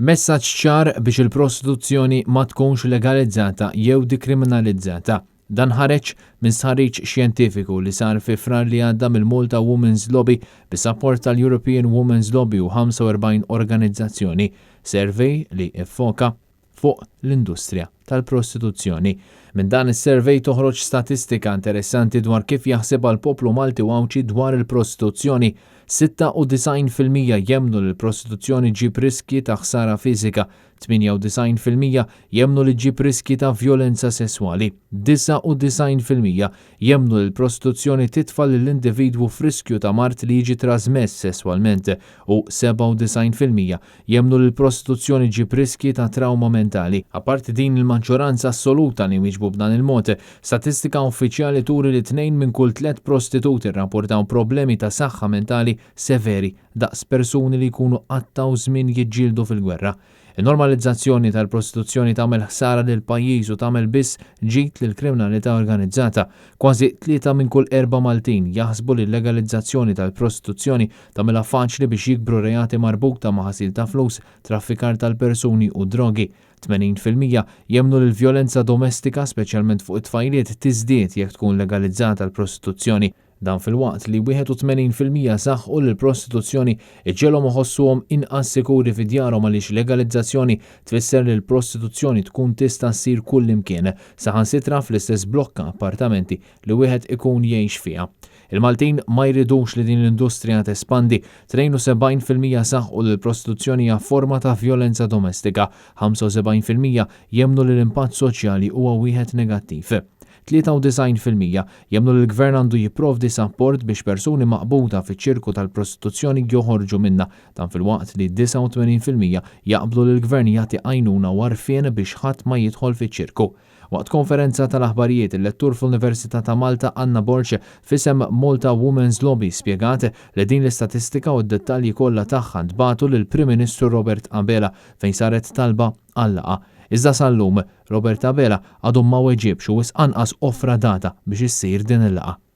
Messaġġ ċar biex il-prostituzzjoni ma tkunx legalizzata jew dikriminalizzata. Dan ħareġ minn stħarriġ xjentifiku li sar fi Frar li għadda mill-Malta Women's Lobby bis-sapport tal-European Women's Lobby u 45 organizzazzjoni. Survey li ffoka fuq l-industrija tal-prostituzzjoni. Minn dan is-survey toħroġ statistika interessanti dwar kif jaħsibha l-poplu Malti u Għawdxi dwar il-prostituzzjoni. 96% jemmnu li l-prostituzzjoni ġġib riskji ta' ħsara fiżika, 98% jemmnu li ġġib riskji ta' vjolenza sesswali, 99% jemmnu li l-prostituzzjoni titfa' lill-individwu f'riskju ta' mard li jiġi trażmess sesswalment u 97% Jemmnu li l-prostituzzjoni ġġib riskji ta' trawma mentali. Apparti din il-maġġoranza assoluta li wieġbu b'dan il-mod, statistika uffiċjali turi li tnejn minn kull tlett prostituti rrapportaw problemi ta' saħħa mentali severi daqs persuni li jkunu qattgħu żmien jiġġieldu fil-gwerra. In-normalizzazzjoni tal-prostituzzjoni tagħmel ħsara lill-pajjiż u tagħmel biss ġid lill-kriminalità organizzata. Kważi tlieta minn kull erbgħa Maltin jaħsbu li l-legalizzazzjoni tal-prostituzzjoni Tagħmilha faċli biex jikbru reati marbuta ma' ħasil ta' flus, traffikar tal-persuni u drogi. 80% jemmnu li l-vjolenza domestika, speċjalment fuq it-tfajliet, tiżdied jekk tkun legalizzata l-prostituzzjoni. Dan filwaqt li 81% saħqu li l-prostituzzjoni iġġegħlhom iħossuhom inqas sikuri fi djarhom għaliex legalizzazzjoni tfisser li l-prostituzzjoni tkun tista' ssir kullimkien, saħansitra fl-istess blokka appartamenti li wieħed ikun jgħix fiha. Il-Maltin ma jridux li din l-industrija tespandi. 72% saħqu li l-prostituzzjoni hija forma ta' vjolenza domestika. 75% jemmnu li l-impatt soċjali huwa wieħed negattiv. 93% jemmnu li l-Gvern għandu jipprovdi sapport biex persuni maqbuda fiċ-ċirku tal-prostituzzjoni joħorġu minnha. Dan filwaqt li 89% jaqblu li l-Gvern jagħti għajnuna u għarfien biex ħadd ma jidħol fiċ-ċirku. Waqt konferenza tal-aħbarijiet, il-lettur fl-Università ta' Malta Anna Borg f'isem Malta Women's Lobby spjegat li din l-istatistika u d-dettalji kollha tagħha ntbagħtu lill-Prim Ministru Robert Abela fejn saret talba għal laqgħa. Iżda sal-lum, Robert Abela għadu ma weġibx u wisq anqas offra data biex issir din il-laqgħa.